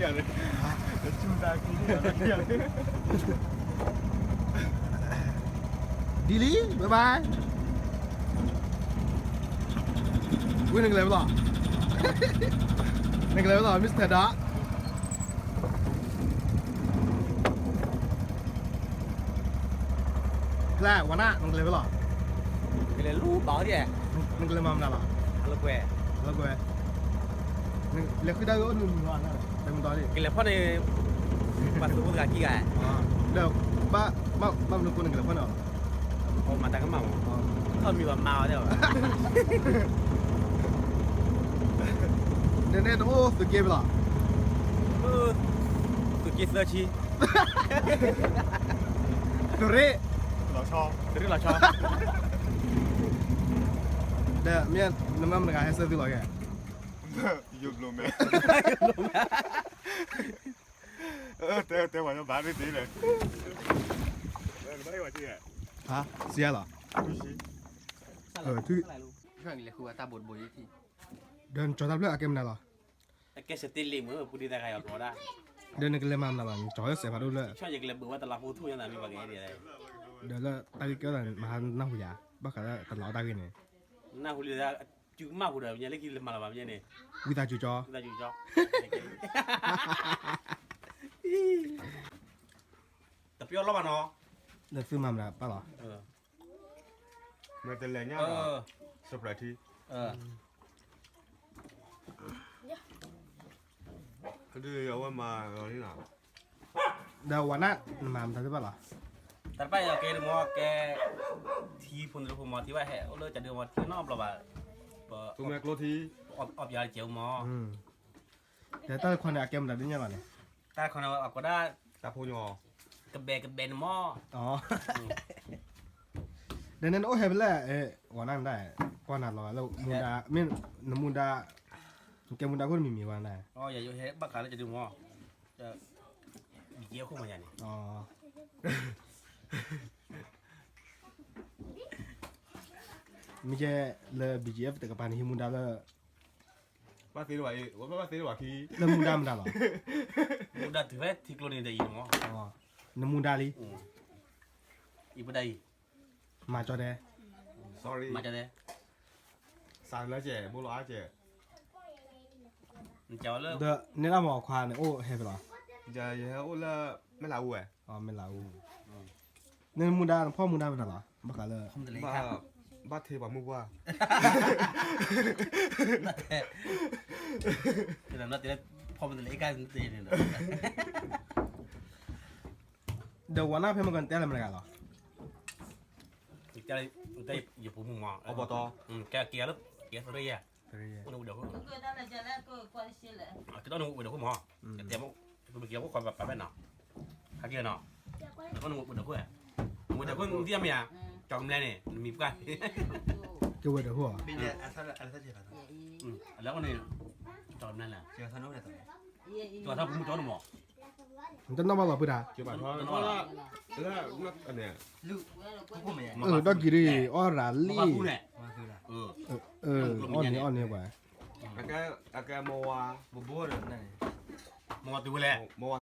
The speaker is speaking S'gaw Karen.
ဒ်လံ, bye bye. ဝ့ၢ်နကလဲၤဝဲလီၤ, နကလဲၤဝဲလီၤ Mister Dog. ဖျါ ဝါနၢ် နကလဲၤဝဲလီၤ, ကလဲၤလူၤဘၣ်အီၤဒ်, နကလဲၤမၤမနုၤလီၤ, လၢကွဲ, လၢကွဲ, လဲၤဃုတၢ်ဂ့ၢ်အိၣ်နုၤနုၤလီၤ, တဲမတီၤဒ်, ကလဲၤဖီၣ်န့ၣ်, ဘၣ်သူၣ်ဖိတဂၤခံဂၤ, ဒီး, ဘၣ်မနုၤဃိနကလဲၤဖီၣ်န့ၣ်လီၤ, မၤတၢ်ကမၣ်မး, အမံၤဘၣ်မၤအီၤဒ်ဘၣ် နန့ၣ်တအိၣ်သုးက့ဘၣ်လီၤ, သုးက့သၢဆံ, သုးရ့ၣ်, သုးရ့ၣ်လီၤဆီ, ဒီးမ့ၢ်နမၤမတၤတဂၤဟဲဆှၢသုလီၤက့ၤ, ယိၤဘျိးမဲ, တဲတဲဝဲဘၣ်ဒ်န့ၣ်လဲၣ်, ဟါ, စံးယါလီၤ, ဒီးနကၠီၤတၢ်ဖျၢၣ်အကဲမနုၤလီၤ, အကဲစတ့လ့မ့ၢ်ပူၤဒံးတၢ်ဂၤယီၤကီးဒၣ်, ဒီးနကလဲၤမၤမနုၤလီၤ, နကၠီၤလၢစဲးဖးဒိၣ်လၢ, ယကလဲၤဘုးဝဲတလးဖိထူၣ်ညါသးမ့ၢ်ပှၤကအဲၣ်ဒ်လဲၣ်, ဒီးလၢတၢ်ဂ့ၢ်ကဲထီၣ်သးန့ၣ် မဟါနၢ်ဟူယၤ, ဘၣ်ဃးလၢတလးအီၣ်တၢ်ဂ့ၢ်န့ၣ်, နၢ်ဟူလံ, ကၠူကမၣ်ဟူဒီး ပညါလၢခံလဲၤမၤလီၤဘၣ်ပညါန့ၣ်, ဝံသးစူၤကၠီ, ဝံသးစူၤကၠီ, တပျီလီၤဘၣ်နီၤ, လၢသုမၤမနုၤပၢ်လီၤ, မ့ၢ်တလဲၤညါ, စပြးထံ, ဒ်အဝဲမၤလီၤန့ၣ်လီၤ, ဒီးဝၤနၢ် နမၤမတၤတဖၣ်လီၤ, တၢ်တဖၣ်အံၤကဲဒ်မ့ၢ်ကဲ, ထံဖိန့ၣ်ဖိမ့ၢ်ထံဘၣ်ဟဲအိၣ်လၢကဒုမ့ၢ်ထံနီတဘျီဘၣ်, ပ, အီၣ်ပယီၤတကဲမ့ၢ်, ဒီးတၢ်တခီန့ၣ် အကဲမတၤဒ်ညါလီၤန့ၣ်, တၢ်တခီန့ၣ်အကီးဒၣ်, တၢ်ဖိညီ, ကဘဲကဘဲန့ၣ်မ့ၢ်, ဒီးန့ၣ်နအိၣ်ဟဲဖဲလဲၣ်, ဝၤနၢ်ဒၣ်, ကွၢ်နၤလီၤလၢမူဒါ, မ့ၢ်နမူဒါ, နကဲမူဒါခိၣ်တမံၤမံၤဝဲဒၣ်, ယဟဲဘၣ်ဃးလၢကဒုမ့ၢ်, ဘံၣ်က့အခိၣ်မးယၤန့ၣ်, မ့ၢ်ကဲလၢ ဘံၣ်က့အဖ တကပၤန့ၣ် ဟံးမူဒါလၢ, ဘၣ်သ့လၢၤဘၣ်, ဘၣ်သ့လၢၤဘၣ်ခံ, လၢမူဒါမတၤလီၤ, မူဒါတုၤဖဲထံကျိန့ၣ်ဒီးအံၤမ့ၢ်, နမူဒါလံ, အံၤပဒၣ်အံၤ, မၤကၠီတဲ, မၤကၠီတဲ, စးလၢကဲဘိလီၤအါကဲ, ဒီးန့ၣ်လၢမ့ၢ်အခွါန့ၣ်အိၣ်ဟဲဖဲလီၤ, ယဟဲအိၣ်လၢ, မဲၢ်လးအူဝဲ, မဲၢ်လးအူ, နမူဒါနဖီၣ်မူဒါမတၤလီၤ, ဘၣ်ဃးလၢ, ဘၣ်ထ့ပှၤမုၢ်ပှၢ်, ဒီးဝၤနၢ်ဖဲမ့ၢ်ကနတဲလၢမတၤတဂၤလီၤ, ယပူၤမုၢ်မး, အဘီတီ, ကဲကဲလၢ, ကဲသရ့ယဲ, အိၣ်နဝံၤဒီးခိၣ်, ကဲအိၣ်နဝံၤဒီးခိၣ်မး, ကဲမ့ၢ်, ပကဲခိၣ်ခွါပာ်ဘၣ်နီၤ, ဟဲက့ၤနီၤ, ကဲအိၣ်နဝံၤဒီးခိၣ်, နဝံၤဒီးခိၣ်နသံၣ်မ့ၢ်ဧါ, ကၠီကမျၢၢ်န့ၣ် နမံၤပှၢ်, ကဲဝဲဒီးခိၣ်, လၢအီၤန့ၣ်, ကၠီကမျၢၢ်န့ၣ်, ကၠီထီၣ်ပူၤမုၢ်ကၠီန့ၣ်မး, တနီၣ်ဘၣ်လီၤပုၢ်တၢ်, ဒီးကံၤရံၣ်အီၣ်ရၤလံ, အီၣ်န့ၢ်အီၣ်န့ၢ်ပှၤ, မဝါ, မဝါတုၤဝဲလဲၣ်, မဝါ